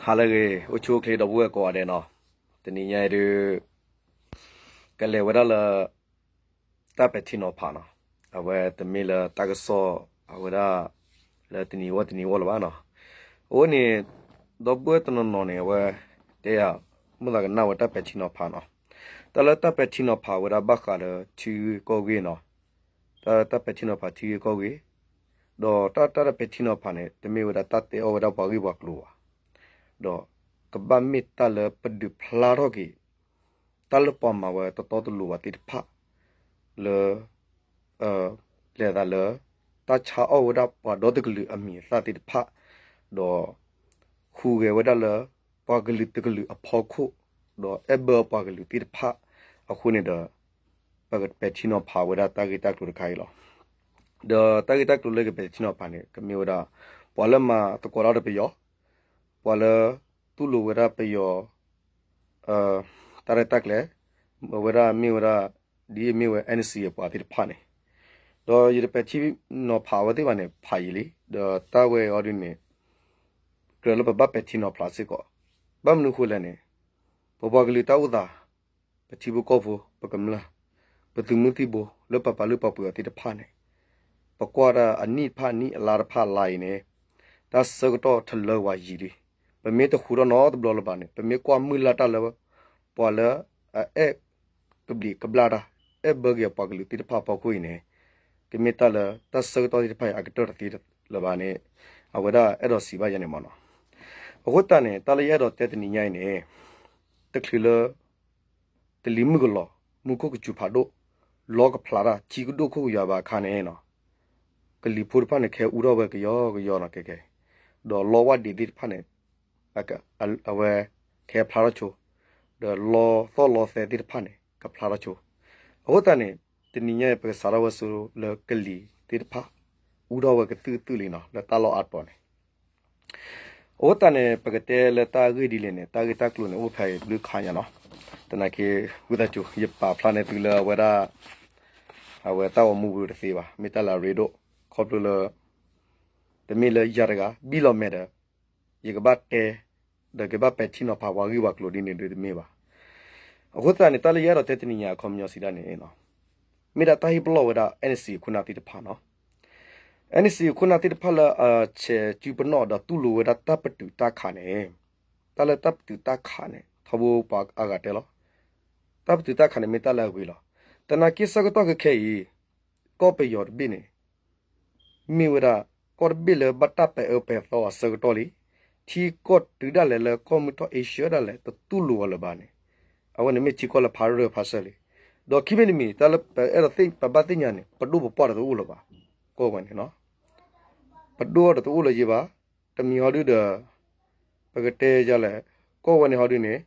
ဟါလၢအဂ့ၤ, အိၣ်ဆူၣ်အိၣ်ချ့ဒီပုၢ်ဝဲၢ်ကိးဂၤဒဲးနီၤ. တနံၤညါအံၤဒုး ကလဲၤဝဲဒၣ်လၢ တၢ်ပဲာ်ထံနီၤဖးနီၤ. အဝဲတမ့ၢ်လၢတၢ်ကစီၣ် အဝဲဒၣ် လၢတနံၤအဂီၢ်တနံၤအဂီၢ်လၢၤဘၣ်နီၤ. အဝဲန့ၣ် ဒီပုၢ်ဝဲၢ်တနီၤနီၤန့ၣ် အဝဲ တဲယၤ မုၢ်သးကနၣ်ဝဲတၢ်ပဲာ်ထံနီၤဖးနီၤ. တၢ်လၢတၢ်ပဲာ်ထံနီၤဖးဝဲဒၣ်ဘၣ်ဃးလၢထံဂ့ၢ်ကီၢ်ဂ့ၢ်နီၤ. တၢ် တၢ်ပဲာ်ထံနီၤဖးထံဂ့ၢ်ကီၢ်ဂ့ၢ် ဒီးတၢ် တၢ်ပဲာ်ထံနီၤဖးန့ၣ် တမ့ၢ်ဝဲဒၣ်တၢ်တဲအီၣ်ဝဲဒၣ်ပှၤဂ့ၢ်ပှၤကျိၤဘၣ်. ဒီးကဘၣ်မ့ၢ်တၢ်လၢပဒုးဖျါထီၣ်က့ၤ တၢ်လၢပှၤမၤဝဲတတီတလိၤဘၣ်သ့ၣ်တဖၣ် လၢ လဲၤသးလၢ တၢ်ဆါအီၣ်ဝဲဒၣ်ပှၤဒီတကလုာ်အမံၤအသၣ်သ့ၣ်တဖၣ်, ဒီး ဟူးဂဲၤဝဲဒၣ်လၢ ပှၤကလုာ်တကလုာ်အဖီခိၣ်, ဒီးအဲၣ်ဘၢပှၤကလုာ်သ့ၣ်တဖၣ်အဃိန့ၣ်ဒီး ပကပဲာ်ထံနီၤဖးဝဲဒၣ်တၢ်ဂ့ၢ်တၢ်ကျိၤတခါအံၤလီၤ. ဒီးတၢ်ဂ့ၢ်တၢ်ကျိၤလၢကပဲာ်ထံနီၤဖးန့ၣ် ကမ့ၢ်ဝဲဒၣ် ပှၤလၢမၤသကိးတၢ်ဒီးပယီၤ, ပှၤလၢ တူၢ်လိာ်ဝဲဒၣ်ပယီၤ တၢ်ရဲၣ်တၢ်ကျဲၤ, အဝဲဒၣ်မ့ၢ်ဝဲဒၣ် ဒ်အမ့ၢ်ဝဲ NCA အပှၤသ့ၣ်တဖၣ်န့ၣ်, ဒီးယတပဲာ်ထံနီၤဖးအဝဲသ့ၣ်ဘၣ်န့ၣ် ဖးယံာ်လံ, ဒီးတၢ်ဝဲအံၤအီၤဒုးန့ၣ် ကြၢးလၢပဘၣ်ပဲာ်ထံနီၤဖးစ့ၢ်ကီး, ဘၣ်မနုၤအဃိလဲၣ်န့ၣ်, ပပှၤကလုာ်တၢ်အိၣ်သး ပထံဖိကီၢ်ဖိ ပကမျၢၢ် ပသုးမုၢ်သံၣ်ဘိ လၢပပာ်လုၢ်ပာ်ပှ့ၤအီၤသ့ၣ်တဖၣ်န့ၣ်, ပကွၢ်တၢ်အနံၣ်တဖၣ်အနံၣ် အလါတဖၣ်အလါအံၤန့ၣ်, တၢ်ဆၢကတီၢ်တလၢဝဲယံာ်လံ. ပမ့ၢ်တဃူထီၣ်နီတဘျီလၢၤဘၣ်န့ၣ် ပမ့ၢ်ကွၢ်မုၢ်လၢ်တၢ်လၢ ပှၤလၢအအဲၣ်ကဘျံးကဘျၣ်တၢ် အဲၣ်ဘၢက့ၤအပှၤကလုာ်သ့ၣ်တဖၣ်အဖီခိၣ်အံၤန့ၣ်, ကမ့ၢ်တၢ်လၢတၢ်ဆၢကတီၢ်သ့ၣ်တဖၣ်အံၤ အကတၢၢ်တသ့လၢၤဘၣ်န့ၣ် အဝဲဒၣ်အဲၣ်ဒိးစံးဘၣ်ယဲန့ၣ်မ့ၢ်နီၤ. အဃိသတးန့ၣ် တၢ်လၢယအဲၣ်ဒိးတဲတနံၤညါအံၤန့ၣ်, တချုးလၢ တလံၤမုၢ်ကလီၤ မူခိၣ်ကစူၤဖးဒိၣ် လီကဖျးတၢ် ထံကဒိၣ်ခိၣ်ကယွၤဘၣ်အခါန့ၣ်နီၤ, ကလံၤဖိတဖၣ်န့ၣ် ခဲအူထီၣ်ဝဲကယီကယီနီၤ ခဲခဲအံၤ, ဒီးလီဝၣ်ဒံးသ့ၣ်တဖၣ်န့ၣ် အဝဲ ခဲဖျါထီၣ်ဆိ, ဒီးလီသီၣ်လီသဲသ့ၣ်တဖၣ်န့ၣ် ကဖျါထီၣ်ဆိ. အဃိသတးန့ၣ် တနံၤညါအံၤ ပကစးထီၣ်ဝဲဆိလၢကလံၤသ့ၣ်တဖၣ် အူထီၣ်ဝဲကသုၣ်ကသုၣ်လံနီၤ လၢတၢ်လီၢ်အါတီၤန့ၣ် အဃိသတးန့ၣ် ပကတဲလၢတၢ်ဂ့ၢ်ဒ်လဲၣ်န့ၣ် တၢ်ဂ့ၢ်တၢ်ကျိၤန့ၣ် အိၣ်ဖဲအံၤဘျုးခါညါနီၤ. သနာ်က့ ဝံသးစူၤ ယပာ်ဖျါန့ၢ်သုလၢအဝဲဒၣ် အဝဲတၢ်ဂီၤမူပူၤတသ့ဘၣ် မ့ၢ်တၢ်လၢအရ့ဒိၣ် ခီဖျိလၢ တမ့ၢ်လၢယၤတဂၤ ဘံၣ်လီၤမဲာ်ဒီး ယကဘၣ်တဲ ဒီးကဘၣ်ပဲာ်ထံနီၤဖးပှၤဂ့ၢ်ပှၤကျိၤဒ်န့ၣ်ဒုးတမ့ၢ်ဘၣ်. အဃိသတးန့ၣ် တၢ်လၢယအဲၣ်ဒိးတဲတနံၤညါအခီပညီစံးဒ်န့ၣ် မ့ၢ်ဒၣ်တၢ်ဟ့ၣ်ပလီၢ်ဝဲဒၣ် NCA အခိၣ်အနၢ်သ့ၣ်တဖၣ်နီၤ. NCA အခိၣ်အနၢ်သ့ၣ်တဖၣ်လၢအဆဲးစုပနီၣ်ဒီးတူၢ်လိာ်ဝဲဒၣ်တၢ်ပတုာ်တၢ်ခးန့ၣ်, တၢ်လၢတၢ်ပတုာ်တၢ်ခးန့ၣ် ထီဘိပှၤအါဂၤတဲလီၤ. တၢ်ပတုာ်တၢ်ခးန့ၣ်မ့ၢ်တၢ်လၢအဂ့ၤလီၤ. သနာ်က့ဆၢကတီၢ်ခဲခဲအံၤ ကီၢ်ပယီၤတဘ့ၣ်န့ၣ် မ့ၢ်ဝဲဒၣ် ကီၢ်တဘ့ၣ်လၢဘၣ်တၢ်ပဲာ်အၢပဲာ်သီအဆၢကတီၢ်လံ. ထံကီၢ်တုၤဒၣ်လဲာ်လၢကီၢ်မုၢ်ထီၣ်အ့ရှၢၣ်ဒၣ်လဲာ် တတူၢ်လိာ်အီၤလၢၤဘၣ်န့ၣ်, အဝဲန့ၣ်မ့ၢ်ထံကီၢ်လၢဖးရၢၢ်ဖးဆၢလံ. ဒီးခံမံၤတမံၤ တၢ်လၢပအဲၣ်ဒိးသ့ၣ်ပဘၣ်သ့ၣ်ညါန့ၣ် ပဒိၣ်ပပှၢ်ဒီးတအိၣ်လၢၤဘၣ်. ကီၢ်ဝဲန့ၣ်နီၤ ပဒိၣ်ဒီးတအိၣ်လၢၤယံၤဘၣ်. တမံၤဟီဒုဒီး ပကတဲယၤလဲၣ် ကီၢ်ဝဲန့ၣ်ဟီဒုန့ၣ်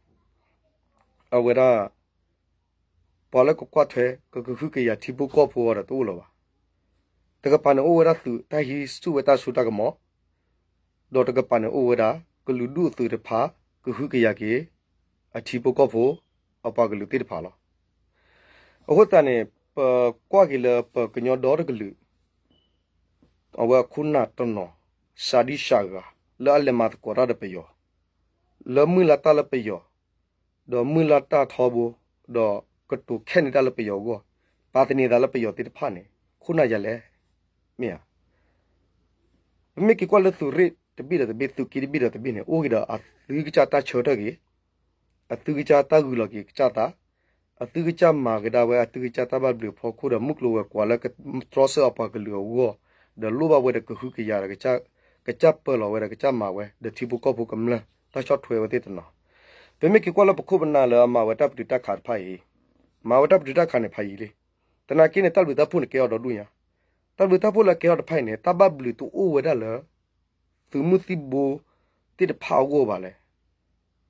အဝဲဒၣ် ပှၤလၢကကွၢ်ထွဲ ကကဟုကယာ်ထံဖိကီၢ်ဖိအီၤဒီးတအိၣ်လၢၤဘၣ်. တကပၤန့ၣ်အိၣ်ဝဲဒၣ်သုးတၢ်ဟံးဆူၣ်ဝဲတၢ်စိတၢ်ကမီၤ, ဒီးတကပၤန့ၣ်အိၣ်ဝဲဒၣ် ကလုာ်ဒူၣ်အသုးတဖၣ် ကဟုကယာ်က့ၤ အထံဖိကီၢ်ဖိ အပှၤကလုာ်သ့ၣ်တဖၣ်လီၤ. အဃိသတးန့ၣ် ပကွၢ်က့ၤလၢပကညီဒီတကလုာ် အဝဲအခိၣ်နၢ်တနီၤ စှၤဒံစှၤဂၤ လၢအလဲၤမၤသကိးတၢ်ဒီးပယီၤ လၢမုၢ်လၢ်တၢ်လၢပယီၤ ဒီးမုၢ်လၢ်တၢ်ထီဘိ ဒီးကတိၤခဲန့ၢ်တၢ်လၢပယီၤအဂီၢ် ပာ်သန့ၤသးလၢပယီၤသ့ၣ်တဖၣ်န့ၣ် ခိၣ်နၢ်ယၤလဲၣ်. မ့ၢ်ဧါ. ပမ့ၢ်က့ၤကွၢ်လၢသုးရ့ၣ်တဘ့ၣ်ဒီးတဘ့ၣ် သုးက့တဘ့ၣ်ဒီးတဘ့ၣ်န့ၣ် အိၣ်က့ၤဒီးအသုကစၢ်တၢ်ဆၢထၢၣ်က့ၤ အသုကစၢ်တၢ်ဂုာ်လီၤက့ၤကစၢ်သး အသုကစၢ်မၤကဒါဝဲအသုကစၢ်တၢ်ဘၣ်ဘျုးအဖီခိၣ်ဒီး မုၢ်ကျိၤဝဲၤကွာ်လၢကတြီဆၢအပှၤကလုာ်အဂီၢ် ဒီးလိၣ်ဘၣ်ဝဲဒီးကဟုကယာ်ဒီး ကစၢ်ပၢၤလီၤဝဲဒီးကစၢ်မၤဝဲ ဒီးထံဖိကီၢ်ဖိကမျၢၢ် တၢ်ဆီၣ်ထွဲဝဲသ့ၣ်တနီၤ. ပမ့ၢ်က့ၤကွၢ်လၢပခိၣ်ပနၢ်လၢအမၤဝဲတၢ်ပတုာ်တၢ်ခးတဖၣ်အံၤ မၤဝဲတၢ်ပတုာ်တၢ်ခးန့ၣ်ဖးယံာ်လံ. သနာ်က့န့ၣ် တၢ်ဘျုးတၢ်ဖှိၣ်န့ၣ်ကဲထီၣ်ဒီဒူၣ်ညါ. တၢ်ဘျုးတၢ်ဖှိၣ်လၢကဲထီၣ်တဖၣ်အံၤန့ၣ် တၢ်ဘၣ်ဘျုးတအိၣ်ဝဲဒၣ်လၢ သုးမုၢ်သံၣ်ဘိသ့ၣ်တဖၣ်အဂီၢ်ဘၣ်လဲၣ်,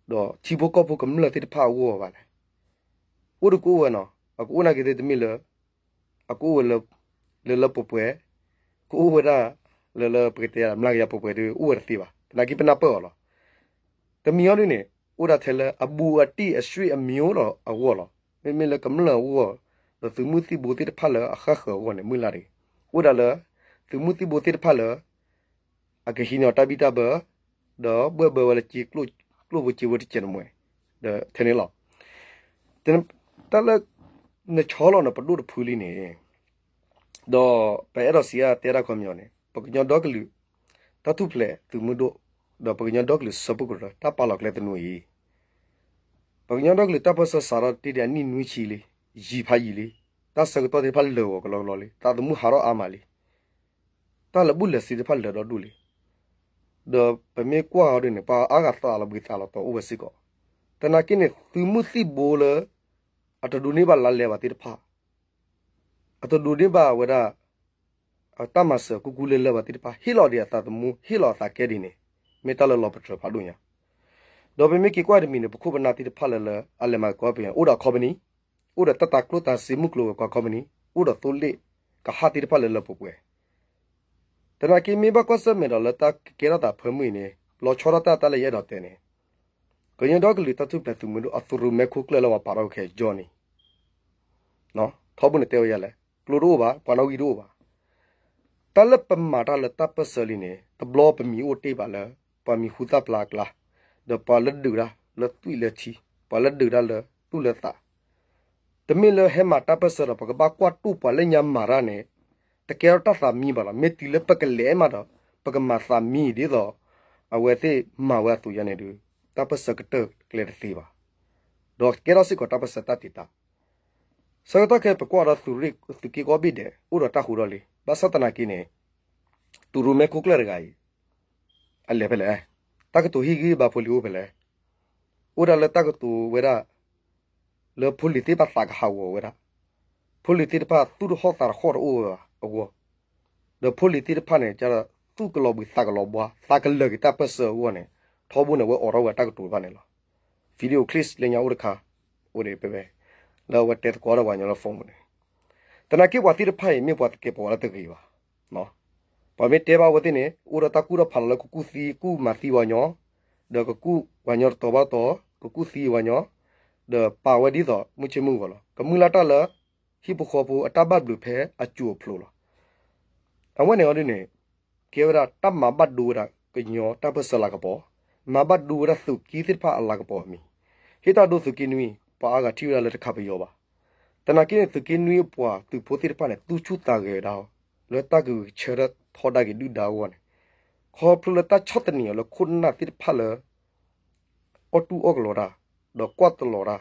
ဒီးထံဖိကီၢ်ဖိကမျၢၢ်သ့ၣ်တဖၣ်အဂီၢ်ဘၣ်လဲၣ်. အိၣ်တကအိၣ်ဝဲနီၤ အကအိၣ်နာ်က့ၤသ့ၣ်တမ့ၢ်လၢ အကအိၣ်ဝဲ လၢလၢပှဲၤပှဲၤ, ကအိၣ်ဝဲဒၣ် လၢလၢပကတဲမျးကယၤပှဲၤပှဲၤဒီး အိၣ်ဝဲတသ့ဘၣ်. သနာ်က့ပနၢ်ပၢၢ်အီၤလီၤ. တမံၤအီၤဒုန့ၣ် အိၣ်ဒၣ်ထဲလၢအဘူးအတံၢ်အဆွေအမျိုး လီၤအဂီၢ်လီၤ. မ့မ့ၢ်လၢကမျၢၢ်အဂီၢ် ဒီးသုးမုၢ်သံၣ်ဘိသ့ၣ်တဖၣ်လၢအဃၣ်ဃၢၤအဂီၢ်န့ၣ် မုၢ်လၢ်တဂ့ၤ. အိၣ်ဒၣ်လၢ သုးမုၢ်သံၣ်ဘိသ့ၣ်တဖၣ်လၢ အကဟံးန့ၢ်အီၤတၢ်ဘံၣ်တၢ်ဘၢ, ဒီး ဒီးဘှဲၣ်ဘၢဝဲလၢ ကျိၣ်ဖိစ့ဖိတကဲးတမှဲၤ, ဒီးထဲန့ၣ်လီၤ. တၢ်လၢ နဆီလီၤနပဒိၣ်တဖုလံန့ၣ် ဒီးပအဲၣ်ဒိးစံးအါတဲတၢ်ခီပညီန့ၣ် ပကညီဒီကလုာ် တၢ်ထူၣ်ဖျဲးသုးမုၢ်ဒိၣ် ဒီးပကညီဒီကလုာ်စၢဖှိၣ်ကရၢ တၢ်ပာ်လီၤကျဲသနူအံၤ ပကညီဒီကလုာ်တၢ်ပၢၢ်ဆၢစးထီၣ်တ့ၢ်ဒံးအနံၣ်နွံဆံလံ, ယံာ်ဖးယံာ်လံ, တၢ်ဆၢကတီၢ်သ့ၣ်တဖၣ်လၢာ်ဂီၤကလီကလီလံ, သးသမူဟးထီၣ်အါမးလံ, တၢ်လၢာ်ဘူၣ်လၢာ်စ့သ့ၣ်တဖၣ်လၢာ်ဒီဒူၣ်လံ. ဒီးပမ့ၢ်ကွၢ်အီၤဒ်န့ၣ် ပှၤအါဂၤသးလီၤဘှံးသးလီၤတီၤအိၣ်ဝဲစ့ၢ်ကီး, သနာ်က့န့ၣ် သုးမုၢ်သံၣ်ဘိလၢ အတဒိးန့ၢ်ဘၣ်လါလဲဘၣ်သ့ၣ်တဖၣ် အတဒိးန့ၢ်ဘၣ်ဝဲဒၣ် အတၢ်မၤစၢၤကူကူလၢလၢဘၣ်သ့ၣ်တဖၣ် ဟ့ၣ်လီၤဒံးအသးသမူ ဟ့ၣ်လီၤအသးကဲဒ်န့ၣ် မ့ၢ်တၢ်လၢလီၤပတြၢၤဖးဒိၣ်ညါ, ဒီးပမ့ၢ်က့ၤကွၢ်တမံၤန့ၣ် ပခိၣ်ပနၢ်သ့ၣ်တဖၣ်လၢလၢအလဲၤမၤကီၢ်ပယီၤ အိၣ်ဒီး company, အိၣ်ဒီးတၢ်တၤကျိၣ်တၤစ့မုၢ်ကျိၤဝဲၤကွာ် company, အိၣ်ဒီးသိလ့ၣ်ကဟၣ်သ့ၣ်တဖၣ်လၢလၢပှဲၤပှဲၤ သနာ်က့မ့ၢ်ဘၣ်ကွၢ်ဆၢၣ်မဲာ်ဒီးလၢတၢ်ကကဲထီၣ်သးဖၢမုၢ်အံၤန့ၣ် လီၤဆီဒၣ်တၢ်တၢ်လၢယအဲၣ်ဒိးတဲန့ၣ် ကညီဒီကလုာ်တၢ်ထူၣ်ဖျဲးသုးမုၢ်ဒိၣ်အသုးရူးမဲခိၣ်ကျၢၢ်လၢပှၤပာ်ထီၣ်ခဲအံၤ Johnny ထီဘိန့ၣ်တဲဝဲယၤလဲၣ်, ကျိတအိၣ်ဘၣ်, ပှၤနီၣ်ဂံၢ်တအိၣ်ဘၣ်. တၢ်လၢပမၤတၢ်လၢတၢ်ပၢၢ်ဆၢလံန့ၣ် တဘျီပမံၤအိၣ်တ့ၢ်ဘၣ်လၢ ပှၤမံၤဟူသၣ်ဖျါအကျါ, ဒီးပှၤလၢဒုးတၢ်လၢသွံၣ်လၢထံ, ပှၤလၢဒုးတၢ်လၢသူၣ်လၢသး တမ့ၢ်လၢဟဲမၤတၢ်ပၢၢ်ဆၢဒီး ပကဘၣ်ကွၢ်တူၢ်ပှၤလၢညါမၤတၢ်န့ၣ် တကဲထီၣ်တၢ်သးမံဘၣ်လီၤ. မ့ၢ်တုၤလၢပကလဲၤမးဒီး ပကမၤသးမံဒ်သိး အဝဲသ့ၣ်မၤဝဲအသိးယါန့ၣ်ဒီး တၢ်ပၢၢ်ဆၢကတၢၢ်ကျဲတသ့ဘၣ်. ဒီးကဲထီၣ်စ့ၢ်ကီးတၢ်ပၢၢ်ဆၢတၢ်တံာ်တာ် ဆၢကတီၢ်ခဲအံၤ ပကွၢ်ဒီးသုးရ့ၣ်သုးက့ကိးဘ့ၣ်ဒဲး အိၣ်ဒီးတၢ်ဟူထီၣ်လံ. ဘၣ်ဆၣ်သနာ်က့န့ၣ် သုးရူးမဲခိၣ်ကျၢၢ်တဂၤအံၤ အလဲၤဖဲလဲၣ်, တၢ်ကတိၤဟ့ၣ်ဂံၢ်ဘါဖိလံၤအိၣ်ဖဲလဲၣ်, အိၣ်ဒၣ်လၢတၢ်ကတိၤဝဲဒၣ် လၢဖိလံၤသ့ၣ်တဖၣ်သးကဟးဂီၤဝဲဒၣ်, ဖိလံၤသ့ၣ်တဖၣ်သူၣ်တဟီၣ်သးတဟီၣ်တအိၣ်ဝဲဘၣ်အဂီၢ်, ဒီးဖိလံၤသ့ၣ်တဖၣ်န့ၣ် ကဒီးသူၣ်ကလီၤဘှံးသးကလီၤဘှါ သးကလၢာ်က့ၤတၢ်ပၢၢ်ဆၢအဂီၢ်န့ၣ် ထီဘိန့ၣ် အဝဲအိးထီၣ်ဝဲတၢ်ကတိၤတဖၣ်န့ၣ်လီၤ. video clip လၢညါအိၣ်တခါ အိၣ်ဒံးဖဲဖဲ လၢအဝဲတဲသကိးဒီးပှၤကညီလၢ phone ပူၤန့ၣ်, သနာ်က့ပှၤသ့ၣ်တဖၣ်အံၤ မ့ၢ်ပှၤတကဲးပဝးလၢတဂ့ၤဘၣ် ပှၤမ့ၢ်တဲဘၣ်အဝဲသ့ၣ်န့ၣ် အိၣ်ဒီးတၢ်ကူၣ်ထီၣ်ဖးလီၤလၢကကူၣ်သံကူၣ်မၤသံပှၤကညီ, ဒီးကကူၣ်ပှၤကညီတတီၤဘၣ်တတီၤ, ကကူၣ်သံပှၤကညီ, ဒီးပာ်ဝဲဒ်သိးမုၢ်ဆ့ၣ်မုၢ်ဂီၤလီၤ. ကမုၢ်လၢ်တၢ်လၢ ဟံၣ်ဖိဃီဖိအတၢ်ဘၣ်ဘျုးဖဲအစူၤအဖျိလီၤ. အဝဲန့ၣ်အီၤဒ်န့ၣ် ကဲဝဲဒၣ်တၢ်မၤဘၣ်ဒိဝဲဒၣ်ကညီတၢ်ပၢၢ်ဆၢလၤကပီၤ, မၤဘၣ်ဒိဝဲဒၣ်သုးက့သ့ၣ်တဖၣ်အလၤကပီၤအမံၤ, ဟ့ၣ်တၢ်ဒိသုးက့နွံ ပှၤအါဂၤထံၣ်ဝဲဒၣ်လၢတခါပယီၤဘၣ်. သနာ်က့န့ၣ် သုးက့နွံအပှၤသုးဖိသ့ၣ်တဖၣ်န့ၣ် သူၣ်ဆူၣ်သးဂဲၤဝဲဒၣ် လၢတၢ်ကဂဲၤဆၢထၢၣ်ထီဒါက့ၤဒုၣ်ဒါအဂီၢ်န့ၣ်, ခီဖျိလၢတၢ်ဆီၣ်သနံးအီၤလၢခိၣ်နၢ်သ့ၣ်တဖၣ်လၢ အီၣ်တူၢ်အီၣ်ကလီတၢ်, ဒီးကွၢ်တလီၤတၢ်,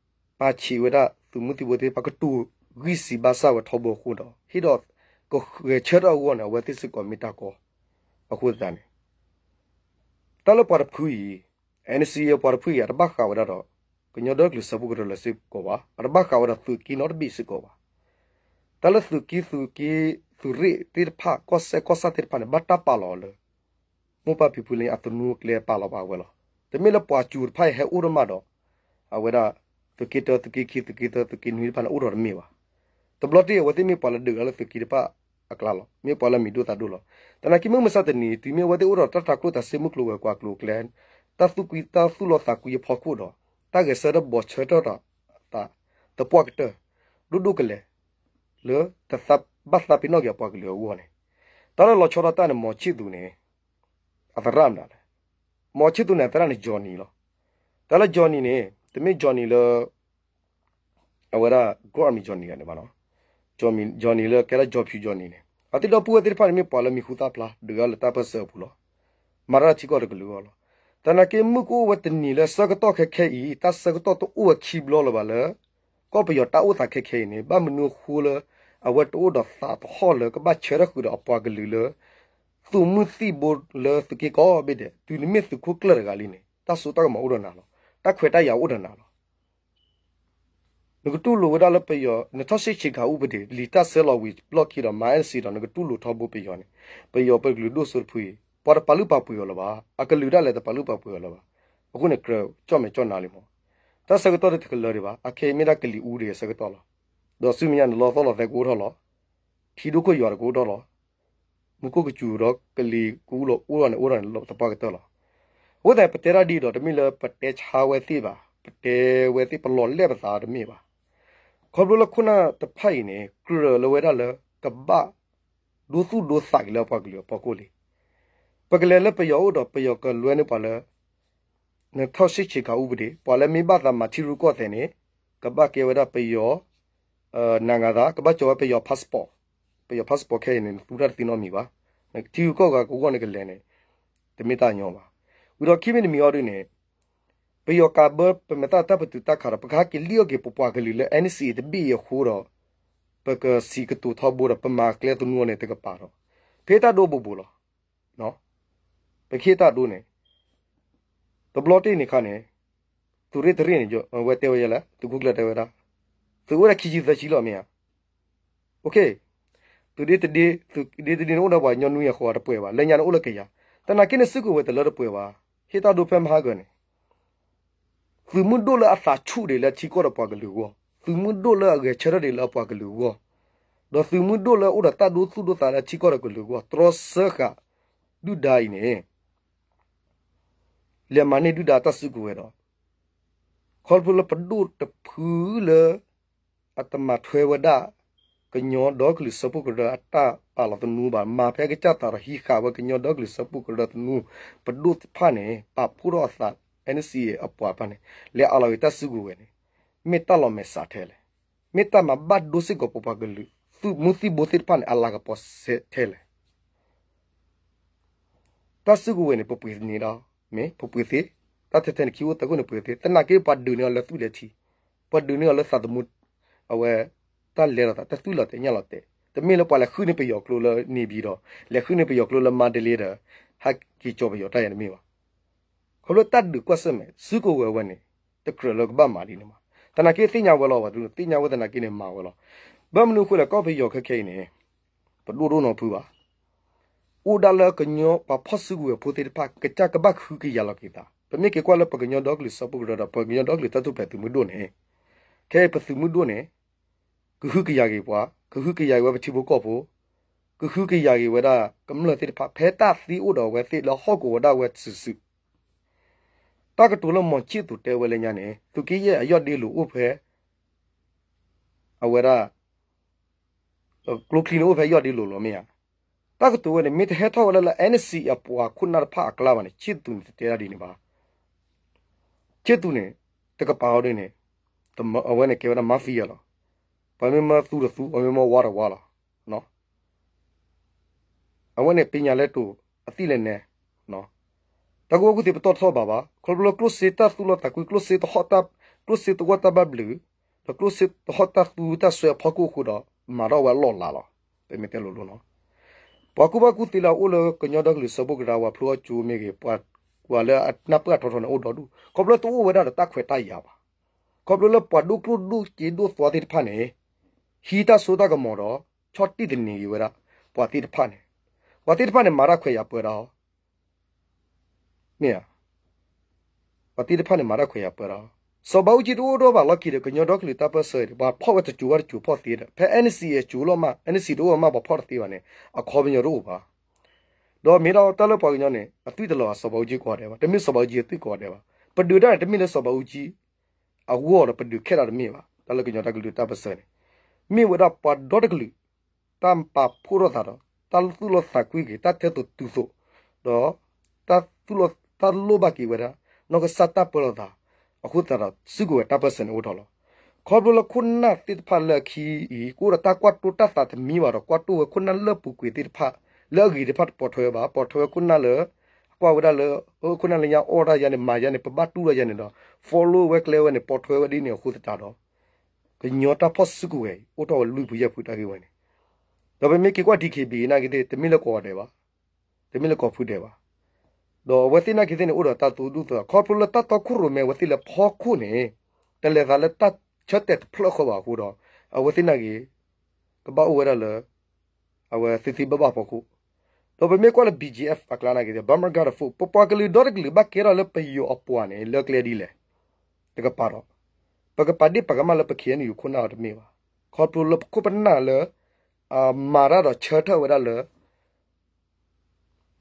ဒီး ပာ်ဆံးဝဲဒၣ်သုးမုၢ်သံၣ်ဘိသ့ၣ်တဖၣ်ကတိၤဂံၢ်စံးဘါစၢ်ဝဲထီဘိအဃိဒီး ဟ့ၣ်ဒီးကဂဲၤဆၢထၢၣ်အဂီၢ်န့ၣ် အဝဲသ့ၣ်စ့ၢ်ကီးမ့ၢ်တၢ်ကီ အဃိသတးန့ၣ် တၢ်လၢပှၤတဖုအံၤ NCA ပှၤတဖုအံၤ အတဘၣ်ဃးဝဲဒၣ်ဒီး ကညီဒီကလုာ်စၢဖှိၣ်ကရၢလၢၤစ့ၢ်ကီးဘၣ်, အတဘၣ်ဃးဝဲဒီးသုးက့နီတဘ့ၣ်စ့ၢ်ကီးဘၣ်. တၢ်လၢသုးက့ သုးက့ သုးရ့ၣ်သ့ၣ်တဖၣ် ကီၢ်စဲၣ်ကီၢ်ဆၣ်သ့ၣ်တဖၣ်န့ၣ် ဘၣ်တၢ်ပာ်လီၤအီၤလၢ မိၢ်ပၢ်ဖံဖုလၢညါအသနူအကျဲပာ်လီၤဘၣ်ဝဲလီၤ. တမ့ၢ်လၢပှၤစူၤတဖၣ်အံၤဟဲအိၣ်ဒိၣ်မးဒီး အဝဲဒၣ် သုးက့တၢ သုးက့ခံ သုးက့သၢ သုးက့နွံတဖၣ်န့ၣ် အိၣ်ထီၣ်တမ့ၢ်ဘၣ်. တဘျီတ့ၢ်အဝဲသ့ၣ်မ့ၢ်ပှၤလၢဒုးတၢ်လၢသုးက့တဖၣ်အကျါလီၤ. မ့ၢ်ပှၤလၢမံၤဒိၣ်သးဒိၣ်လီၤ. သနာ်က့မုၢ်မဆါတနံၤ တုၤမ့ၢ်အဝဲသ့ၣ်အိၣ်ဒီးတၢ်တၤကျိၣ်တၤစ့မုၢ်ကျိၤဝဲၤကွာ်ကျိၤကျဲ တၢ်သူၣ်ကွံ တၢ်သူၣ်လီသးကွံအဖီခိၣ်ဒီး တၢ်ဂဲၤဆၢထၢၣ်ဘီၣ်ဆၢထၢၣ်တၢ် သပှၢ်ကတၢၢ် ဒိၣ်ဒိၣ်ကလဲာ် လၢတဘၣ်သးပ့ၤနီၣ်က့ၤအပှၤကလုာ်အဂီၢ်န့ၣ်, တၢ်လၢလီၤဆီဒၣ်တၢ်န့ၣ် မီၤဆံၣ်သူးန့ၣ် အသရၣ်မနုၤလဲၣ်. မီၤဆံၣ်သူးန့ၣ် အသရၣ်န့ၣ် Johnny လီၤ. တၢ်လၢ Johnny န့ၣ် တမ့ၢ် Johnny လၢ အဝဲဒၣ် Go Army Johnny တဂၤန့ၣ်ဘၣ်နီၤ. Johnny လၢကဲဒၣ် ကၠီဖၠူ Johnny န့ၣ် အသ့ၣ်ဒီပုၢ်ဝဲၢ်သ့ၣ်တဖၣ်န့ၣ် မ့ၢ်ပှၤလၢမံၤဟူသၣ်ဖျါ ဒုးဂၤလၢတၢ်ပၢၢ်ဆၢအပူၤလီၤ. မၤတၢ်ထံကီၢ်တကလုာ်အဂီၢ်လီၤ. သနာ်က့မုၢ်ကအိၣ်ဝဲတနံၤလၢဆၢကတီၢ်ခဲခဲအံၤ တၢ်ဆၢကတီၢ်တအိၣ်ဝဲခံဘျီလၢၤဘၣ်လၢ ကီၢ်ပယီၤတၢ်အိၣ်သးခဲခဲအံၤန့ၣ် ဘၣ်မနုၤအဃိလၢ အဝဲတအိၣ်ဒီးသးသဟီၣ်လၢကဘၣ်ဆၢထၢၣ်ဃုာ်ဒီးအပှၤကလုာ်လၢ သုးမုၢ်သံၣ်ဘိလၢသုးက့ကိးဘ့ၣ်ဒဲး, တုၤနမ့ၢ်သုးခိၣ်ကျၢၢ်တဂၤလံန့ၣ် တၢ်စိတၢ်ကမီၤအိၣ်ဒီးနၤလီၤ. တၢ်ခွဲးတၢ်ယာ်အိၣ်ဒီးနၤလီၤ. နကတူၢ်လိာ်ဝဲဒၣ်လၢပယီၤ နထီၣ်ဆံးဆံးခးအူပဒ့ၣ် လံာ်တၢ်ဆၢလီၤဝံၤဘျီၣ်ခံဒီး မၤအဲၣ်စံးဒီး နကတူၢ်လိာ်ထီဘိပယီၤန့ၣ်, ပယီၤပကလုာ်ဒိၣ်စိတဖုအံၤ ပှၤတပာ်လုၢ်ပာ်ပှ့ၤအီၤလၢၤဘၣ်, အကလုာ်ဒၣ်လဲာ်တပာ်လုၢ်ပာ်ပှ့ၤအီၤလၢၤဘၣ်. အဃိန့ၣ် ကြၢးကၠီၣ်မဲာ်ကၠီၣ်နါလံမး. တၢ်ဆၢကတီၢ်တခါလၢာ်ဒံးဘၣ်, အခဲအံၤမ့ၢ်ဒၣ်ကလံၤအူဒံးအဆၢကတီၢ်လီၤ. ဒီးဆူမဲာ်ညါန့ၣ်လီသီၣ်လီၤသဲကအိၣ်ထီၣ်လီၤ. ထံဒိၣ်ခိၣ်ယွၤတကအိၣ်ထီၣ်လီၤ. မူခိၣ်ကစူၤဒီးကလံၤကအိၣ်လီၤအိၣ်ထီၣ်န့ၣ် အိၣ်ဒီးန့ၣ်လီၤသပှၢ်ကတၢၢ်လီၤ. အဃိသတး ပတဲတၢ်ဒ်အံၤဒီး တမ့ၢ်လၢပတဲဆါဝဲသ့ၣ်ဘၣ်, ပတဲဝဲသ့ၣ် ပလီၤလဲၢ်ပသးတမ့ၢ်ဘၣ်. ခီဖျိလၢခိၣ်နၢ်တဖၣ်အံၤန့ၣ် ကြၢးလၢဝဲဒၣ်လၢကဘၣ်ဒိသူၣ်ဒိသးက့ၤလၢအပှၤကလုာ်အဖီခိၣ်လံ. ပကလဲၤလၢပယီၤအိၣ်ဒီး ပယီၤကလွဲန့ၢ်ပှၤလၢ နထီၣ်ရှ့ၣ်ဆ့ၣ်ခးအူပဒ့ၣ်, ပှၤလၢမ့ၢ်ဘၣ်သးမၤထံရူၢ်ကီၢ်သဲးန့ၣ် ကဘၣ်ကဲဝဲဒၣ်ပယီၤ နဂၤသး, ကဘၣ်ကၠီၤဝဲပယီၤ passport, ပယီၤ passport ခဲအံၤန့ၣ် နသူတၢ်တသ့နီတမံၤဘၣ်. နထံရူၢ်ကီၢ်ဂၤကဝီၤန့ၣ်ကလဲၤန့ၣ် တမ့ၢ်တၢ်ညီဘၣ်. ဝံၤဒီးခံမံၤတမံၤအီၤဒ်န့ၣ် ပယီၤကးဘၢ ပမ့ၢ်သးတၢ်ပတုာ်တၢ်ခးဒီး ပကဟဲက့ၤလံၣ်အီၣ်က့ၤပပှၤကလုာ်လၢ NCA တဘ့ၣ်အံၤအဃိဒီး ပကစံးကတိၤထီဘိဒီး ပမၤကျဲသနူအီၤန့ၣ်တကပၤဒီး ဖဲတၢ်ဒိဘိးဘိးလီၤ. ပခ့ၣ်တၢ်ဒိန့ၣ် တဘျီတ့ၢ်န့ၣ်ခါန့ၣ် သုးရ့ၣ်တရ့ၣ်န့ၣ် ဝဲတဲဝဲယဲလဲၣ်, သုးခိၣ်ကျၢၢ်တဲဝဲဒၣ် သုးအိၣ်ဒၣ်ခံဆံသၢဆံလီၤမ့ၢ်ဧါ. သုးဒ့တဒ့, သုးဒ့တဒ့န့ၣ်အိၣ်ဒီးပှၤကညီနွံအဃိတပှဲၤဘၣ်, လၢညါန့ၣ်အိၣ်လၢကယၤ, သနာ်က့န့ၣ် စုကဝဲၤတလၢတပှဲၤဘၣ်. ဟ့ၣ်တၢ်ဒိဖဲမဟါဂီၤန့ၣ် သုးမုၢ်ဒိၣ်လၢအသးဆူၣ်ဒံးလၢထံကီၢ်ဒီးပှၤကလုာ်အဂီၢ်, သုးမုၢ်ဒိၣ်လၢအဂဲၤဆၢထၢၣ်ဒံးလၢအပှၤကလုာ်အဂီၢ်, ဒီးသုးမုၢ်ဒိၣ်လၢအိၣ်ဒီးတၢ်ဒိသူၣ်ဒိၣ်သးလၢထံကီၢ်ဒီးကလုာ်အဂီၢ် တြီဆၢဃာ်ဒုၣ်ဒါအံၤန့ၣ် လဲၤမၤန့ၢ်ဒုၣ်ဒါတၢ်စုကဝဲၤဒီး ခီဖျိလၢပဒိၣ်တဖုလၢ အတမၤထွဲဝဲဒၣ် ကညီဒီကလုာ်စၢဖှိၣ်ကရၢအတၢ်ပာ်လီၤသနူဘၣ်, မၤဖဲအကစၢ်သးဒီးဟံးဃာ်ဝဲကညီဒီကလုာ်စၢဖှိၣ်ကရၢသနူ ပဒိၣ်တဖၣ်န့ၣ် ပာ်ဖှိၣ်ထီၣ်အသး NCA အပှၤတဖၣ်န့ၣ် လဲၤအးလီၤက့ၤတၢ်စုကဝဲၤန့ၣ် မ့ၢ်တၢ်လီၤမဲာ်ဆှးထဲလဲၣ်, မ့ၢ်တၢ်မၤဘၣ်ဒိစ့ၢ်ကီးပပှၤကလုာ် သုးမုၢ်သံၣ်ဘိသ့ၣ်တဖၣ်န့ၣ် အလၤကပီၤထဲလဲၣ်. တၢ်စုကဝဲၤန့ၣ် ပပှ့ၤန့ၣ်ဒီး မ့ၢ်ပပှ့ၤသ့, တၢ်ထဲထဲန့ၣ် ခံအိၣ်သၢခိၣ်န့ၣ်ပှ့ၤသ့, သနာ်က့ပှၤဒုးန့ၢ်အီၤလၢသွံၣ်လၢထံ, ပှၤဒုးန့ၢ်အီၤလၢသးသမူ, အဝဲ တၢ်လဲၤဒီးသး တၢ်သွံၣ်လီၤတဲာ်ညၣ်လီၤတဲာ်, တမ့ၢ်လၢပှၤလဲၤဃုန့ၢ်ပယီၤကျိလၢန့ၣ်ပၠံၤဒီး လဲၤဃုန့ၢ်ပယီၤကျိလၢမါဒလ့ဒီး ဟဲက့ၤကၠီၤပယီၤတၢ်ယၤတမ့ၢ်ဘၣ်. ခီဖျိတၢ်ဒုးကွၢ်ဆၢၣ်မဲာ် စုကဝဲၤဝဲန့ၣ် တကြၢးလၢကဘၣ်မၤဒ်န့ၣ်ဘၣ်. သနာ်က့သ့ၣ်ညါဝဲလီၤ, ပှၤသ့ၣ်ညါဝဲသနာ်က့န့ၣ်မၤဝဲလီၤ. ဘၣ်မနုၤအဃိလဲၣ် ကီၢ်ပယီၤခဲခဲအံၤန့ၣ် ပဒိၣ်ဒိၣ်နီၢ်ဖုဘၣ်. အိၣ်ဒၣ်လၢကညီပှၤဖီၣ်စုကဝဲၤဖိသ့ၣ်တဖၣ် ကစၢ်ကဘၣ်ကဟုကယာ်လီၤက့ၤသး, ပမ့ၢ်က့ၤကွၢ်လၢပကညီဒီကလုာ်စၢဖှိၣ်ကရၢဒီး ပကညီဒီကလုာ်တၢ်ထူၣ်ဖျဲးသုးမုၢ်ဒိၣ်န့ၣ် ခဲအံၤပသုးမုၢ်ဒိၣ်န့ၣ် ကဟုကယာ်က့ၤပှၤ, ကဟုကယာ်က့ၤဝဲပထံဖိကီၢ်ဖိ, ကဟုကယာ်က့ၤဝဲဒၣ်ကမျၢၢ်သ့ၣ်တဖၣ် ဖဲတၢ်သံအိၣ်ဒီးအဝဲသ့ၣ်လၢဟီၣ်ကဝီၤဒၣ်ဝဲစုာ်စုာ် တၢ်ကတိၤလၢမီၤဆံၣ်သူးတဲဝဲလၢညါန့ၣ် သုးက့ယဲၢ်အယီၢ်ဒ့လိာ်အိၣ်ဖဲ အဝဲဒၣ် ကျိချံန့ၣ်အိၣ်ဖဲယီၢ်ဒ့လိာ်လီၤမ့ၢ်ဧါ. တၢ်ကတိၤဝဲန့ၣ် မ့ၢ်တဟဲထီၣ်ဝဲဒၣ်လၢ NCA အပှၤခိၣ်နၢ်တဖၣ်အကျါဘၣ်န့ၣ် ဆံၣ်သူးန့ၣ်တတဲဒၣ်ဒ်န့ၣ်ဘၣ်. ဆံၣ်သူးန့ၣ် တကပၤအီၤဒ်န့ၣ် အဝဲန့ၣ်ကဲဝဲဒၣ် mafia လီၤ. ပှၤမ့ၢ်မၢသူတသူ ပှၤမ့ၢ်မၢဝါတဝါလီၤ. အဝဲန့ၣ် ပညးလဲၤတိာ် အသံၣ်လဲၤနဲ တၢ်ကူၣ်ဘၣ်ကူၣ်သ့ပတီၢ်ထီၣ်ဘၣ်ဘၣ်. ခီဖျိလၢကျိၣ်စ့တၢ်သူၣ်လီၤသးကွံ ကျိၣ်စ့တဟီၣ်တၢ်, ကျိၣ်စ့တဝီတၢ်ဘၣ်ဘျုး, ဒီးကျိၣ်စ့တဟီၣ်တၢ်သူတၢ်စွဲအဖီခိၣ်အဃိဒီး မၤထီၣ်ဝဲအလီၢ်လၤလီၤ. ပမ့ၢ်တဲလိၤလိၤနီၤ ပှၤကူၣ်ဘၣ်ကူၣ်သ့လၢအအိၣ်လၢကညီဒီကလုာ်စၢဖှိၣ်ကရၢ ပှၤဖျိအကၠိမ့ၢ်ဂ့ၤ, ပှၤကွၢ်လၢအနၢ်ပၢၢ်ထီထီန့ၣ် အိၣ်ဒီဒူၣ်, ခီဖျိတအိၣ်ဝဲဒၣ်ဒီးတၢ်ခွဲးတၢ်ယာ်ဘၣ်. ခီဖျိလၢပှၤဒိၣ်ကျိၣ်ဒိၣ်စ့ဒိၣ်သွါသ့ၣ်တဖၣ်န့ၣ် ဟံးတၢ်စိတၢ်ကမီၤဒီး ဆီၣ်တံၢ်သန့ၤက့ၤဝဲဒၣ် ပှၤသ့ၣ်တဖၣ်န့ၣ်, ပှၤသ့ၣ်တဖၣ်န့ၣ် မၤတၢ်ခွဲးယာ်ပှဲၤဒီး မ့ၢ်ဧါ. ပှၤသ့ၣ်တဖၣ်န့ၣ်မၤတၢ်ခွဲးယာ်ပှဲၤဒီး စီၤဘးအူကၠံတအိၣ်ဒီးဘၣ်လီၢ်ခံဒီး ကညီဒီကလုာ်တၢ်ပၢၢ်ဆၢအံၤဒီး ပှၤဖီၣ်ဝဲတစိၤဝဲတစိၤဖီၣ်သ့ဒီး ဖဲ NCA အစိၤလီၤမး NCA တအိၣ်မး ပှၤဖီၣ်တသ့ဘၣ်န့ၣ် အခီပညီတအိၣ်ဘၣ်. ဒီးမ့ၢ်ဒၣ်တၢ်လၢပှၤကညီန့ၣ် အသွံၣ်တလီၤဘၣ် စီၤဘးအူကၠံကိးဂၤဒဲးဘၣ်, တမ့ၢ်စီၤဘးအူကၠံအသွံၣ်ကိးဂၤဒဲးဘၣ်. ပဒုးတၢ်န့ၣ် တမ့ၢ်လၢစီၤဘးအူကၠံ အဂီၢ်ဒီးပဒုးခဲလၢာ်တမ့ၢ်ဘၣ်. တၢ်လၢကညီဒီကလုာ်တၢ်ပၢၢ်ဆၢန့ၣ် မ့ၢ်ဝဲဒၣ်ပှၤဒီတကလုာ် တၢ်ပာ်ဖှိၣ်ထီၣ်သးဒီး တၢ်သူၣ်လီသးကွံက့ၤ တၢ်ထဲသိးတုၤသိး ဒီး တၢ်သူၣ်လီ တၢ်လိၣ်ဘၣ်က့ၤဝဲဒၣ် နီၢ်ကစၢ်တၢ်ပၢလီၤသး အဃိသတးဒီး စုကဝဲၤတၢ်ပၢၢ်ဆၢန့ၣ်အိၣ်ထီၣ်လီၤ. ခီဖျိလၢခိၣ်နၢ်သ့ၣ်တဖၣ်လၢအခံအံၤ ကအိၣ်ဒီးတၢ်ကွၢ်တိၢ်တၢ်သးတမံဘၣ်ဒီး ကွၢ်တိၢ်ဝဲခိၣ်နၢ်လၢပူၤကွံာ်သ့ၣ်တဖၣ် လၢအဂ့ၤသ့ၣ်တဖၣ်တပိာ်ထွဲဝဲဘၣ်, ပိာ်ထွဲဝဲခိၣ်နၢ်လၢ ကွၢ်ဝဲဒၣ်လၢ ခိၣ်နၢ်လၢညါအီၣ်တၢ်ယါန့ၣ် မၤယါန့ၣ် ပဘၣ်တူၢ်ထီၣ်ယါန့ၣ်ဒီး follow ဝဲကျဲဝဲန့ၣ် ပိာ်ထွဲဝဲဒ်န့ၣ်အဃိသတးဒီး ကညီတၢ်ဖီၣ်စုကဝဲၤအံၤ အိၣ်ထီၣ်ဝဲလွံၢ်ဖုယဲၢ်ဖုတၢ်ဂ့ၢ်ဝဲန့ၣ်, ဒီးပမ့ၢ်က့ၤကွၢ် DKBA နာ်က့သ့ၣ် တမ့ၢ်လၢကိးဂၤဒဲးဘၣ်, တမ့ၢ်လၢကိးဖုဒဲးဘၣ်, ဒီးအဝဲသ့ၣ်နာ်က့သ့ၣ်န့ၣ် အိၣ်ဒီးတၢ်သူၣ်ဒူၣ်သး ခီဖျိလၢတၢ်တီခိၣ်ရိၣ်မဲအဝဲသ့ၣ်လၢဖီခိၣ်န့ၣ် တလဲၤသးလၢတၢ်ဆၢတဲာ်တဖျၢၣ်ဃီဘၣ်အဃိဒီး အဝဲသ့ၣ်နာ်က့ ကဘၣ်အိၣ်ဝဲဒၣ်လၢ အဝဲသ့ၣ်သ့ဘၣ်ဘၣ်ဖီခိၣ်, ဒီးပမ့ၢ်ကွၢ်လၢ BGF အကျါနာ်က့သ့ၣ် Burma Guard Force ပပှၤကလုာ်ဒီတကလုာ်ဘၣ်ကဲထီၣ်လၢပယီၤအပှၤန့ၣ် လၢကျဲဒ်လဲၣ်, တကပၤဒီး ပကပာ်ဒ့ၣ်ပာ်ကမၣ်လၢပ KNU ခိၣ်နၢ်အီၤတမ့ၢ်ဘၣ်, ခီဖျိလၢပခိၣ်ပနၢ်လၢ အမၤတၢ်ဒီးဆၢထၢၣ်ဝဲဒၣ်လၢ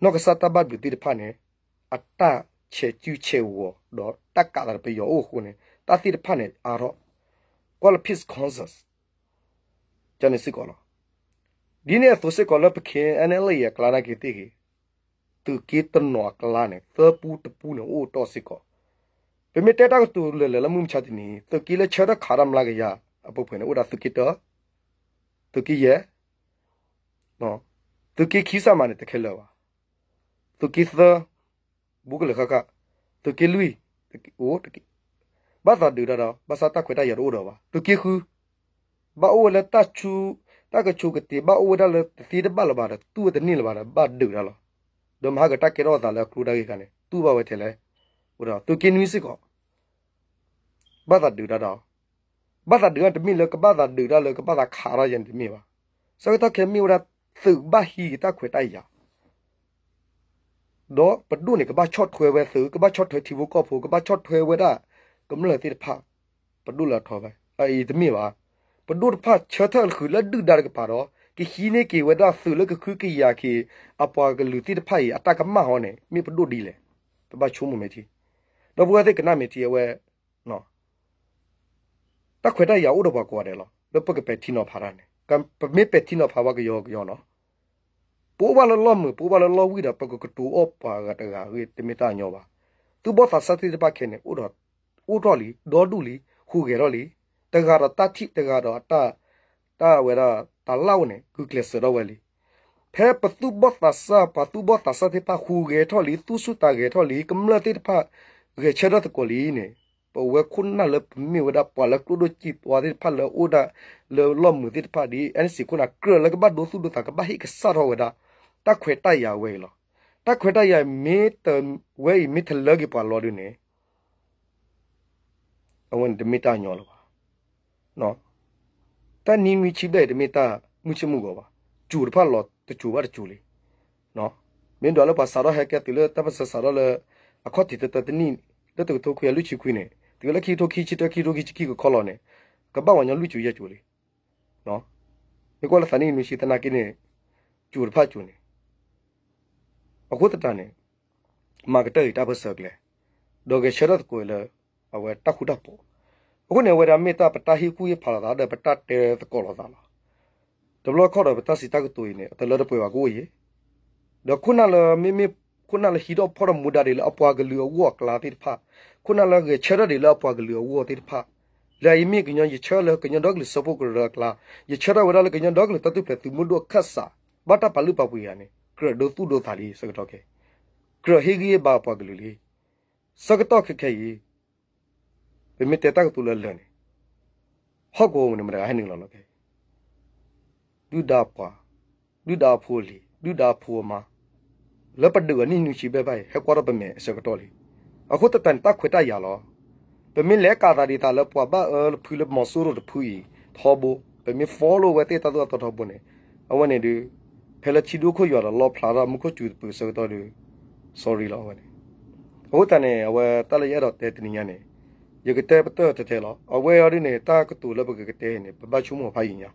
နီၢ်ကစၢ်တၢ်ဘၣ်ဘျုးသ့ၣ်တဖၣ်န့ၣ် အတၢ်ဆဲးစုဆဲးဂီၤ ဒီးတၢ်ကးသးဒီးပယီၤအိၣ်အဃိန့ၣ် တၢ်သ့ၣ်တဖၣ်န့ၣ်အါထီၣ်, ကွၢ်လၢ peace council ကန့ၣ်စ့ၢ်ကီးလီၤ. ဒ်န့ၣ်အသိးစ့ၢ်ကီးလၢပ KNLA အကျါနာ်က့သ့ၣ်ဂ့ၤ, သုးက့တနီၤအကျါန့ၣ် သၢပူတပူန့ၣ် အိၣ်တီၢ်စ့ၢ်ကီး. ပမ့ၢ်တဲတၢ်ကတိၤလၢာ်လၢာ်လၢမုၢ်မဆါတနံၤ သုးက့လၢဆၢထၢၣ်ခးတၢ်မျးကယၤအပှဲၤပှဲၤန့ၣ် အိၣ်ဒၣ်သုးက့တၢ, သုးက့ယဲၢ်, သုးက့ခံစးမးန့ၣ် တခဲလၢာ်ဘၣ်, သုးက့သၢ, ဘူးကလၢာ်ဃၣ်ဃၣ်, သုးက့လွံၢ်, အိၣ်, ဘၣ်သးဒုးတၢ်ဒီး ဘၣ်ဆၣ်တၢ်ခွဲးတၢ်ယာ်တအိၣ်ဒီးဘၣ်. သုးက့ဃု ဘၣ်အိၣ်ဝဲလၢတၢ်ဆူၣ်, တၢ်ကဆိးကတ့ၤ ဘၣ်အိၣ်ဝဲဒၣ်လၢတသ့တဘၣ်လၢၤဘၣ်ဒီး တူၢ်ဝဲတန့ၢ်လၢၤဘၣ်ဒီး ဘၣ်ဒုးတၢ်လီၤ. ဒီးမဟါကတၢ်ကဲထီၣ်အသးလၢအကျိတၢ်ဂ့ၢ်ခါန့ၣ် တူၢ်ဘၣ်ဝဲထဲလဲၣ်, အိၣ်ဒီးသုးက့နွံစ့ၢ်ကီး ဘၣ်သးဒုးတၢ်ဒီး ဘၣ်သးဒုးတမ့ၢ်လၢကဘၣ်သးဒုးတၢ်လၢ ကဘၣ်သးခးတၢ်ယဲန့ၣ်တမ့ၢ်ဘၣ်. ဆၢကတီၢ်ခဲမ့ၢ်ဝဲဒၣ် သုးကဘၣ်ဟံးက့ၤတၢ်ခွဲးတၢ်ယာ် ဒီးပဒိၣ်န့ၣ် ကဘၣ်ဆီၣ်ထွဲဝဲသုး, ကဘၣ်ဆီၣ်ထွဲထံဖိကီၢ်ဖိ, ကဘၣ်ဆီၣ်ထွဲဝဲဒၣ် ကမျၢၢ်သ့ၣ်တဖၣ် ပဒိၣ်လၢအထီဘၣ်. အအံၤတမ့ၢ်ဘၣ်. ပဒိၣ်တဖၣ်ဆၢထၢၣ်ဃုာ်လၢဒုၣ်ဒါတကပၤဒီး ကဟံးန့ၢ်က့ၤဝဲဒၣ်သုးလၢကဟုကယာ်က့ၤ အပှၤကလုာ်သ့ၣ်တဖၣ်အံၤ အတၢ်ကမၣ်ဟီန့ၣ် မ့ၢ်ပဒိၣ်ဒ်လဲၣ်. ပဘၣ်ဆိကမိၣ်မဲာ်ထံ, ဒီပုၢ်ဝဲၢ်သ့ၣ်ကနၣ်မဲာ်ထံအဝဲ တၢ်ခွဲးတၢ်ယာ်အိၣ်ဒီးပှၤကိးဂၤဒဲးလီၤ. လၢပကပဲာ်ထံနီၤဖးတၢ်န့ၣ် ပမ့ၢ်ပဲာ်ထံနီၤဖးဝဲကယီကယီနီၤ, ပအိၣ်ဘၣ်လၢလီၢ်မုာ် ပအိၣ်ဘၣ်လၢလီၢ်ဝံၣ်ဒီး ပကကတိၤအီၣ်ပှၤဂၤတဂၤအဂ့ၢ် တမ့ၢ်တၢ်ညီဘၣ်. သူၣ်ဘီၣ်သးစၢ်သ့ၣ်တဖၣ်ခဲန့ၣ် အိၣ်ထီၣ်လံ ဒီဒူၣ်လံ ဟူးဂဲၤထီၣ်လံ. တဂၤဒီးတၢ်ထံၣ် တဂၤဒီးအတၢ် တၢ်ဝဲဒၣ်တၢ်လၢ်အိၣ်န့ၣ် ဂုာ်ကျဲးစၢးထီၣ်ဝဲလံ. ဖဲပသူၣ်ဘီၣ်သးစၢ် ပှၤသူၣ်ဘီၣ်သးစၢ်သ့ၣ်တဖၣ် ဟူးဂဲၤထီၣ်လံ သူၣ်ဆူၣ်သးဂဲၤထီၣ်လံ ကမျၢၢ်သ့ၣ်တဖၣ် ဂဲၤဆၢထၢၣ်သကိးလံန့ၣ် ပဝဲခိၣ်နၢ်လၢပမ့ၢ်ဝဲဒၣ်ပှၤလၢကျိၣ်ဒိၣ်စံးပှၤသ့ၣ်တဖၣ်လၢအအိၣ်ဒၣ်လၢလီၢ်မုာ်သ့ၣ်တဖၣ်ဒ် အဲၣ်စ့ၢ်ခိၣ်နၢ် ကြၢးလၢကဘၣ်ဒိသူၣ်ဒိသး ကဘၣ်ဟ့ၣ်ကစၢ်ထီၣ်ဝဲဒၣ် တၢ်ခွဲးတၢ်ယာ်ဝဲအံၤလီၤ. တၢ်ခွဲးတၢ်ယာ်မ့ၢ်တဝဲအံၤ မ့ၢ်တလၢက့ၤပှၤလီၤဒုန့ၣ် အဝဲန့ၣ်တမ့ၢ်တၢ်ညီလၢၤဘၣ်. တၢ်နံၣ်နွံဆံဘျဲၣ်အံၤ တမ့ၢ်တၢ်မုၢ်ဆ့ၣ်မုၢ်ဂီၤဘၣ်. စူၤတဖၣ်လီၤတစူၤဘၣ်တစူၤလံ. မ့ၢ်ဒွးလၢပှၤစးထီၣ်ဟဲကဲသုးလၢတၢ်ပၢၢ်ဆၢစးထီၣ်လၢ အခီၣ်ထံးတတၢတနံၣ် လၢတကထိခွံကယၤလွံၢ်ဆံခွံန့ၣ် တုၤလၢခံကထိခံဆံတၢ ခံကထိခံဆံခံကခီလီၤန့ၣ် ကဘၣ်ပှၤကညီလွံၢ်စူၤယဲၢ်စူၤလံ. မ့ၢ်ကွၢ်လၢသးနံၣ်နွံဆံသနာ်က့န့ၣ် စူၤတဖၣ်စူၤန့ၣ် အဃိသတးန့ၣ် မၤကတၢၢ်အံၤတၢ်ပၢၢ်ဆၢကျဲ ဒီးဂဲၤဆၢထၢၣ်သကိးလၢ အဝဲတၢ်ဃူတၢ်ဖိး, အဃိန့ၣ် အဝဲဒၣ်မ့ၢ်တၢ်ပတၢ်ဟ့ၣ်ကူၣ်ဟ့ၣ်ဖးလိာ်သးဒီးပတၢ်တဲသကိးလိာ်သးလီၤ. တဘျီခီၣ်ဒီးပတၢ်စံးတၢ်ကတိၤအံၤန့ၣ် အတလၢတပှဲၤဘၣ်ကအိၣ်အံၤ, ဒီးခိၣ်နၢ်လၢ မ့မ့ၢ်ခိၣ်နၢ်လၢဟံးထီၣ်ဖီၣ်ထီၣ်မူဒါဒံးလၢအပှၤကလုာ်အဂီၢ်အကျါသ့ၣ်တဖၣ်, ခိၣ်နၢ်လၢဂဲၤဆၢထၢၣ်ဒံးလၢအပှၤကလုာ်အဂီၢ်သ့ၣ်တဖၣ်, လၢအအံၤမ့ၢ်ကညီ ယဆၢလၢကညီဒီကလုာ်စၢဖှိၣ်ကရၢအကျါ, ယဆၢထၢၣ်ဝဲဒၣ်လၢကညီဒီကလုာ်တၢ်ထူၣ်ဖျဲးသုးမုၢ်ဒိၣ်အခၢၣ်စး, ဘၣ်တၢ်ပာ်လုၢ်ပာ်ပှ့ၤယၤန့ၣ် ကြၢးဒိသူၣ်ဒိသးလံ ဆၢကတီၢ်ခဲအံၤ, ကြၢးဟ့ၣ်ဂံၢ်ဟ့ၣ်ဘါပှၤကလုာ်လံ. ဆၢကတီၢ်ခဲခဲအံၤ ပမ့ၢ်တဲတၢ်ကတိၤလၢလၢာ်န့ၣ် ဟီၣ်ကဝီၤပူၤန့ၣ် မတၤတဂၤဟဲနုာ်လီၤလီၤခဲအံၤ, ဒုၣ်ဒါပှၤ, ဒုၣ်ဒါအဖိအလံၤ, ဒုၣ်ဒါအဖိအမါ, လၢပဒုးအနံၣ်နွံဆံဘျဲၣ်ဘၣ်အံၤ ဟဲကွၢ်ထီၣ်ပမဲာ်အဆၢကတီၢ်လံ. အဃိသတးန့ၣ် တၢ်ခွဲးတၢ်ယာ်လီၤ. ပမ့ၢ်လဲၤကးသးဒ်သိးလၢပှၤဘၣ်အၢဖုလၢမီၤစိရိၤတဖုအံၤ ထီဘိ, ပမ့ၢ် follow ဝဲသ့ၣ်တၢ်သိၣ်တၢ်သီထီဘိန့ၣ်, အဝဲန့ၣ်ဒုး ဖဲလၢထံဒိၣ်ခိၣ်ယွၤဒီးလီဖျးထီၣ်မူခိၣ်စူၤတပူၤအဆၢကတီၢ်ဒုး sorry လီၤ အဝဲန့ၣ်. အဃိသတးန့ၣ် အဝဲတၢ်လၢယအဲၣ်ဒိးတဲတနံၤညါန့ၣ် ယကတဲပတၢၢ်ထဲထဲလီၤ. အဝဲအံၤဒ်န့ၣ် တၢ်ကတိၤလၢပကကတဲအံၤန့ၣ် ပဘၣ်ဆိကမိၣ်ဖးယံာ်ညါ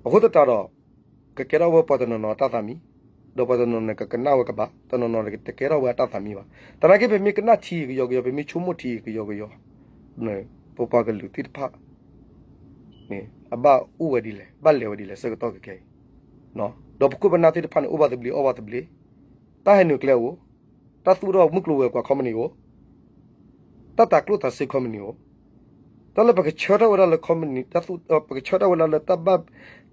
အဃိသတးဒီး ကကဲထီၣ်ဝဲပှၤတနီၤနီၤအတၢ်သးမံ, ဒီးပှၤတနီၤနီၤန့ၣ် ကကနၣ်ဝဲကဘၣ်, တနီၤနီၤန့ၣ် တကဲထီၣ်ဝဲအတၢ်သးမံဘၣ်. သနာ်က့ ပမ့ၢ်ကနၣ်ထံကယီကယီ, ပမ့ၢ်ဆိကမိၣ်ထံကယီကယီန့ၣ် ပပှၤကလုာ်သ့ၣ်တဖၣ်န့ၣ် အဘၣ်အိၣ်ဝဲဒ်လဲၣ်, ဘၣ်လဲၤဝဲဒ်လဲၣ် ဆၢကတီၢ်ခဲခဲအံၤ, ဒီးပခိၣ်ပနၢ်သ့ၣ်တဖၣ်န့ၣ် အိၣ်ဘၣ်သဘျ့ အီၣ်ဘၣ်သဘျ့, တၢ်ဟဲနုာ်ကျဲအိၣ်, တၢ်သူၣ်ထီၣ်မုၢ်ကျိၤဝဲၤကွာ် company အိၣ်, တၢ်တၤကျိၣ်တၤစ့ company အိၣ်, တၢ်လၢပကဆၢထၢၣ်ဝဲဒၣ်လၢ company, ပကဆၢထၢၣ်ဝဲဒၣ်လၢတၢ်ဘၣ်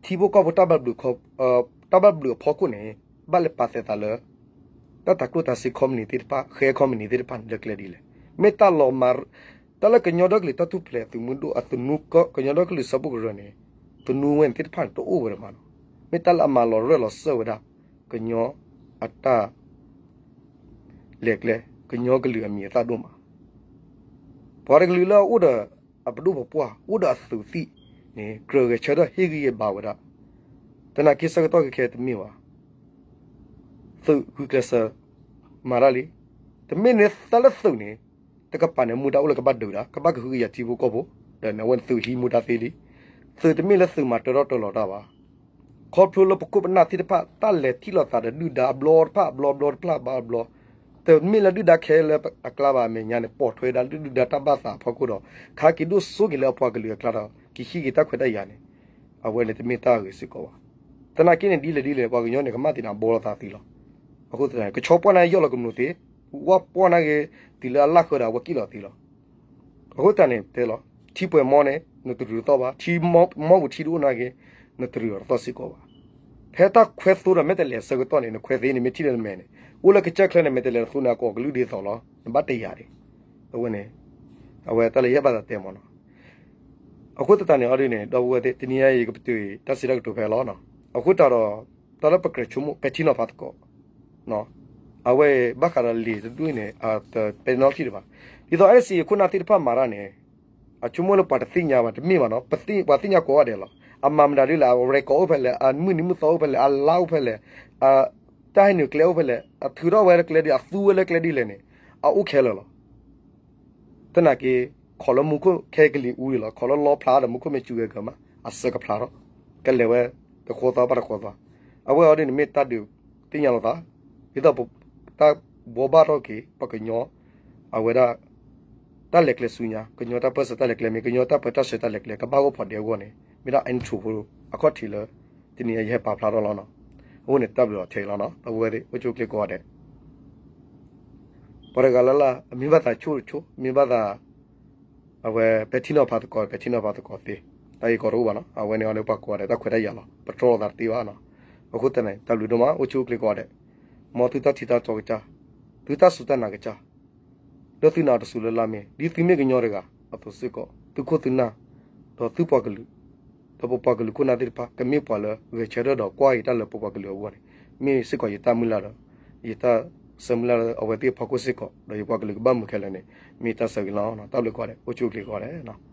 ထံဖိကီၢ်ဖိတၢ်ဘၣ်ဘျုး, တၢ်ဘၣ်ဘျုးအဖီခိၣ်န့ၣ် ဘၣ်လဲၤပာ်သးလၢ တၢ်တၤကျိၣ်တၤစ့ company သ့ၣ်တဖၣ်, ဃဲ company သ့ၣ်တဖၣ်န့ၣ် လၢကျဲဒ်လဲၣ်. မ့ၢ်တၢ်လီၤမၢ်, တၢ်လၢကညီဒီကလုာ်တၢ်ထူၣ်ဖျဲးသုးမုၢ်ဒိၣ်အသနူ, ကညီဒီကလုာ်စၢဖှိၣ်ကရၢန့ၣ် သနူဝဲန့ၣ်သ့ၣ်တဖၣ်န့ၣ် တအိၣ်ဝဲဒၣ်မးလီၤ. မ့ၢ်တၢ်လၢအမၤလီၤရၢၢ်လီၤစၢၢ်ဝဲဒၣ် ကညီအတၢ် လဲၤကျဲ, ကညီကလုာ်အမံၤအသၣ်ဒိၣ်မး. ပှၤတကလုာ်လၢအအိၣ်ဒီးအပဒိၣ်ပပှၢ်, အိၣ်ဒီးအသုးသံၣ်န့ၣ် ကြၢးဂဲၤဆၢထၢၣ်ဟ့ၣ်ဂံၢ်ဟ့ၣ်ဘါဝဲဒၣ်. သနာ်က့ ဆၢကတီၢ်ခဲခဲတမ့ၢ်ဘၣ်. သုးဂုာ်ကျဲးစၢးမၤတၢ်လံ. တမ့ၢ်န့ၣ် တၢ်လၢသုးန့ၣ် တကပၤန့ၣ် မူဒါအိၣ်လၢကဘၣ်ဒုးတၢ်, ကဘၣ်ကဟုကယာ်ထံဖိကီၢ်ဖိ, ဒီးန့ၣ်အဝဲန့ၣ်သုးဟံးမူဒါသ့လံ. သုးတမ့ၢ်လၢသုးမၤတၢထီၣ်တၢလီၤတၢ်ဘၣ်. ခီဖျိလၢပခိၣ်ပနၢ်သ့ၣ်တဖၣ် တၢ်လဲၤထံၣ်လိာ်သးဒီးဒုၣ်ဒါအဘျီတဖၣ်အဘျီ အဘျီတဖၣ်ဘၣ်အဘျီ, တမ့ၢ်လၢဒုၣ်ဒါခဲလၢာ်အကျါဘၣ် အမဲာ်ညါန့ၣ် ပိာ်ထွဲဒၣ်လၢဒုၣ်ဒါတၢ်ဘၣ်သးအဖီခိၣ်ဒီး ခါက့ၤဒိၣ်စိက့ၤလၢအပှၤကလုာ်အကျါဒီး ကဟံးက့ၤတၢ်ခွဲးတၢ်ယာ်န့ၣ် အဝဲန့ၣ်တမ့ၢ်တၢ်အဂ့ၤစ့ၢ်ကီးဘၣ်. သနာ်က့န့ၣ် ဒ်လဲၣ်ဒ်လဲၣ် ပှၤကညီန့ၣ် ကမၣ်သ့ၣ်န့ၣ် အဘီလိာ်သးသ့လီၤ. အဃိသတးန့ၣ် ကဆီပှၢ်န့ၣ်ယီၢ်လီၤကမူၤသ့, ဝၣ်ပှၢ်န့ၣ်ဂ့ၤ တုၤလၢအလၢ်ဃၢဒီး အဝဲကံၣ်လီၤသ့လီၤ. အဃိသတးန့ၣ်တဲလီၤ, ထံပှဲၤမီန့ၣ် နတရူးတသီၣ်ဘၣ်, ထံမီပူၤထံတအိၣ်န့ၣ်ဂ့ၤ နတရူးတသီၣ်စ့ၢ်ကီးဘၣ်. ဖဲတၢ်ခွဲးသိဒီးမဲာ်တဲးလဲးအဆၢကတီၢ်န့ၣ် နခွဲးသ့န့ၣ် မ့ၢ်ထံၣ်လၢနမဲာ်န့ၣ် အိၣ်လၢကစၢၢ်ချၢန့ၣ် မဲာ်တဲးလဲးတသိန့ၣ် အကအီၣ်ကလုၢ်ဒ်သိးလီၤ, နဘၣ်တယာ်ဒံး. အဝဲန့ၣ် အဝဲတၢ်လၢယဟဲဘၣ်သးတဲမ့ၢ်နီၤ. အဃိသတးန့ၣ်အီၤဒ်န့ၣ် ဒီပုၢ်ဝဲၢ်သ့ၣ် တနံၤအံၤယကပတုာ်တၢ်စံးတၢ်ကတိၤဖဲလီၤ. အဃိသတးဒီး တၢ်လၢပကြၢးဆိကမိၣ် ပဲာ်ထံနီၤဖးသကိး အဝဲဘၣ်ဃးဒီးလံာ်တဒူၣ်န့ၣ် အတပဲနီထံၣ်တဘၣ်. ဒ်သိး အဲၣ်စံ အခိၣ်နၢ်သ့ၣ်တဖၣ်မၤတၢ်န့ၣ် အဆိကမိၣ်လၢပှၤတသ့ၣ်ညါဘၣ်တမ့ၢ်ဘၣ်နီၤ, ပှၤသ့ၣ်ညါကိးဂၤဒဲးလီၤ. အမၤမတၤဒ်လဲၣ်, အrecordအိၣ်ဖဲလဲၣ်, အမုၢ်နံၤမုၢ်သီအိၣ်ဖဲလဲၣ်, အလါအိၣ်ဖဲလဲၣ်, အတၢ်ဟဲနုာ်ကျဲအိၣ်ဖဲလဲၣ်, အထုးထီၣ်ဝဲလၢကျဲဒ်လဲၣ်, အသူဝဲလၢကျဲဒ်လဲၣ်န့ၣ် အအိၣ်ခဲလၢာ်လီၤ. သနာ်က့ ခိးလၢမူခိၣ်ခဲကလံၤအူလီၤ, ခိးလၢလီဖျါဒီးမူခိၣ်မ့ၢ်စူၤဂဲၤကၢၤမး အစၢကဖျါထီၣ်, ကလဲၤဝဲတဃီသီဘၣ်တဃီသီ. အဝဲအီၤဒ်န့ၣ်မ့ၢ်တၢ်ဒုးသ့ၣ်ညါလိာ်သး, ဒ်သိးတၢ်ဘှီဘၣ်ထီၣ်က့ၤ ပှၤကညီ အဝဲဒၣ် တၢ်လဲၤကျဲဆူညါ, ကညီတၢ်ပၢၢ်ဆၢတၢ်လဲၤကျဲမ့ၢ် ကညီတၢ်ပၢတၢ်ဆှၢတၢ်လဲၤကျဲ ကဘၣ်အိၣ်ဖီဒဲအဂီၢ်န့ၣ် မ့ၢ်ဒၣ်အintroဖိ အခီၣ်ထံးလၢ တနံၤအံၤယဟဲပာ်ဖျါထီၣ်လီၤနီၤ. အဃိန့ၣ် တၢ်ဘျုးလီၤထဲအံၤလီၤနီၤ, ဒီပုၢ်ဝဲၢ်သ့ၣ် အိၣ်ဆူၣ်အိၣ်ချ့ကိးဂၤဒဲး. ပှၤတဂၤလၢ်လၢ် အမ့ၢ်ဘၣ်သးဆိၣ်တဆိၣ်, မ့ၢ်ဘၣ်သး အဝဲပဲာ်ထံနီၤဖးသကိး ပဲာ်ထံနီၤဖးသကိးသ့, တၢ်ဂ့ၢ်ကီတအိၣ်ဘၣ်နီၤ. အဝဲန့ၣ်အီၤလၢပှၤကိးဂၤဒဲး တၢ်ခွဲးတၢ်ယာ်လီၤ, ပတြီလိာ်သးတသ့ဘၣ်နီၤ. အဃိသတးန့ၣ် တၢ်ဘျုးဒိၣ်မး အိၣ်ဆူၣ်အိၣ်ချ့ကိးဂၤဒဲး, မ်သုတၢ်ထံၣ်တၢ်တီကစၢ်, သုတၢ်စူၢ်တၢ်နာ်ကစၢ် လၢသုနာ်တစူၤလၢ်လၢ်မ့ၢ် ဒ်သုမ့ၢ်ကညီတဂၤအသိးစ့ၢ်ကီး သုခိၣ်သုနၢ် ဒီးသုပှၤကလုာ်, ဒီးပပှၤကလုာ်ခိၣ်နၢ်သ့ၣ်တဖၣ် ကမ့ၢ်ပှၤလၢဂဲၤဆၢထၢၣ်ဒီးကွၢ်က့ၤတၢ်လၢပပှၤကလုာ်အဂီၢ်န့ၣ် မ့ၢ်စ့ၢ်ကီးယတၢ်မုၢ်လၢ်ဒီး ယတၢ်ဆၢမုၢ်လၢ်လၢအဝဲသ့ၣ်အဖီခိၣ်စ့ၢ်ကီး ဒီးယပှၤကလုာ်ကဘၣ်မုာ်ခဲလၢာ်န့ၣ် မ့ၢ်တၢ်ဆၢဂ့ၤလီၤ. တၢ်ဘျုးကိးဂၤဒဲး အိၣ်ဆူၣ်အိၣ်ချ့ကိးဂၤဒဲး